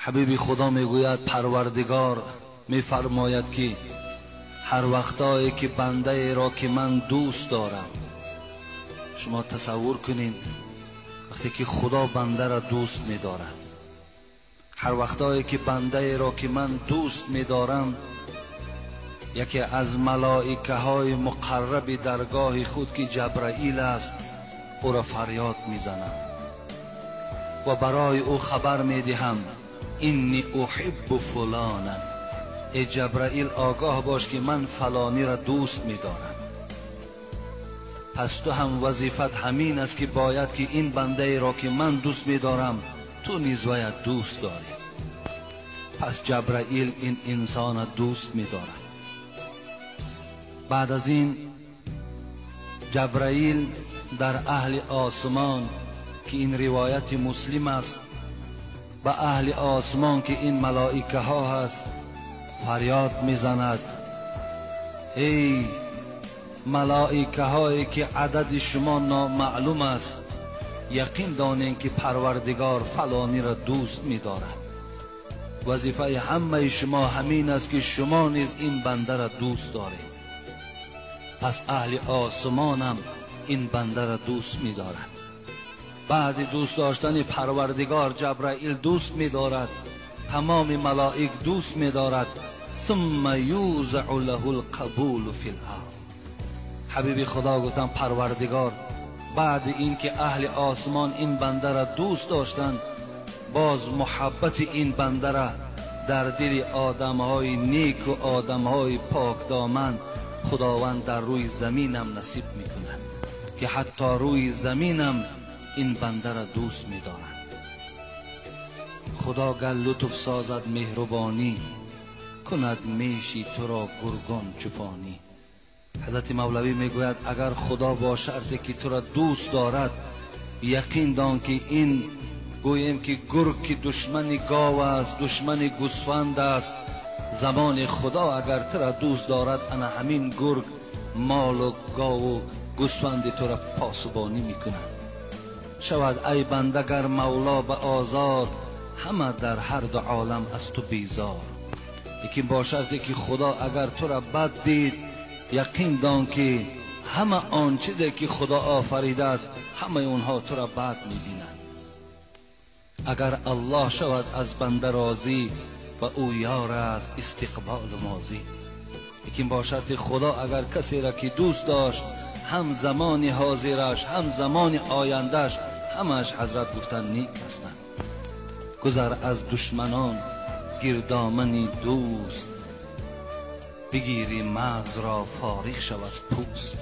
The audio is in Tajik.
Ҳабиби Худо мегӯяд, Парвардигор мефармояд, ки ҳар вақтое ки бандаеро ки ман дӯст дорам, шумо тасаввур кунед, вақте ки Худо бандаро дӯст медорад, ҳар вақтое ки бандаеро ки ман дӯст медорам, яке аз малоикаҳои муқарраби даргоҳи худ, ки Ҷабраил аст, ӯро фарёд мезанам ва барои ӯ хабар медиҳам: инни уҳиббу фуланан. Эй Ҷабраил, огоҳ бош, ки ман фалониро дӯст медорам. Пас ту ҳам вазифат ҳамин аст, ки бояд ки ин бандаеро ки ман дӯст медорам, ту низ бояд дӯст дорӣ. Пас Ҷабраил ин инсонро дӯст медорад. Баъд аз ин Ҷабраил дар аҳли осмон, ки ин ривояти Муслим аст, ба аҳли осмон, ки ин малоикаҳо ҳаст, фарёд мезанад: эй малоикаҳое ки адади шумо номаълум аст, яқин донед, ки Парвардигор фалониро дӯст медорад. Вазифаи ҳамаи шумо ҳамин аст, ки шумо низ ин бандаро дӯст доред. Пас аҳли осмонам ин бандаро дӯст медорад. Баъди дӯст доштани Парвардигор, Ҷабраил дӯст медорад, тамоми малоик дӯст медорад. Сумма юзау лаҳул қабулу фил арз. Ҳабиби Худо гуфтанд, Парвардигор баъди ин ки аҳли осмон ин бандаро дӯст доштанд, боз муҳаббати ин бандара дар дили одамҳои неку одамҳои покдоман Худованд дар рӯи заминам насиб мекунад, ки ҳатто рӯи заминам ин бандаро дӯст медоранд. Худо гар лутф созад, меҳрубонӣ кунад, меши туро гургон чӯпонӣ. Ҳазрати Мавлавӣ мегӯяд, агар Худо бо шарте ки туро дӯст дорад, яқин дон, ки ин гӯем ки гург, ки душмани гов аст, душмани гӯсфанд аст, замони Худо агар туро дӯст дорад, ана ҳамин гург молу гову гӯсфанди туро посбонӣ мекунад. Шавад ай банда гар Мавло ба озор, ҳама дар ҳар ду олам аз ту безор. Лекин бо шарте ки Худо агар туро бад дид, яқин дон, ки ҳама он чизе ки Худо офаридааст, ҳамаи онҳо туро бад мебинанд. Агар Аллоҳ шавад аз банда розӣ, ва ӯ ёр аст истиқболу мозӣ. Лекин бо шарти Худо агар касеро ки дӯст дошт, ҳам замони ҳозираш, ҳам замони ояндааш, ҳамааш, ҳазрат гуфтанд, нек ҳастанд. Гузар аз душманон, гирдомани дӯст бигирӣ, мағзро фориғ шав аз пӯст.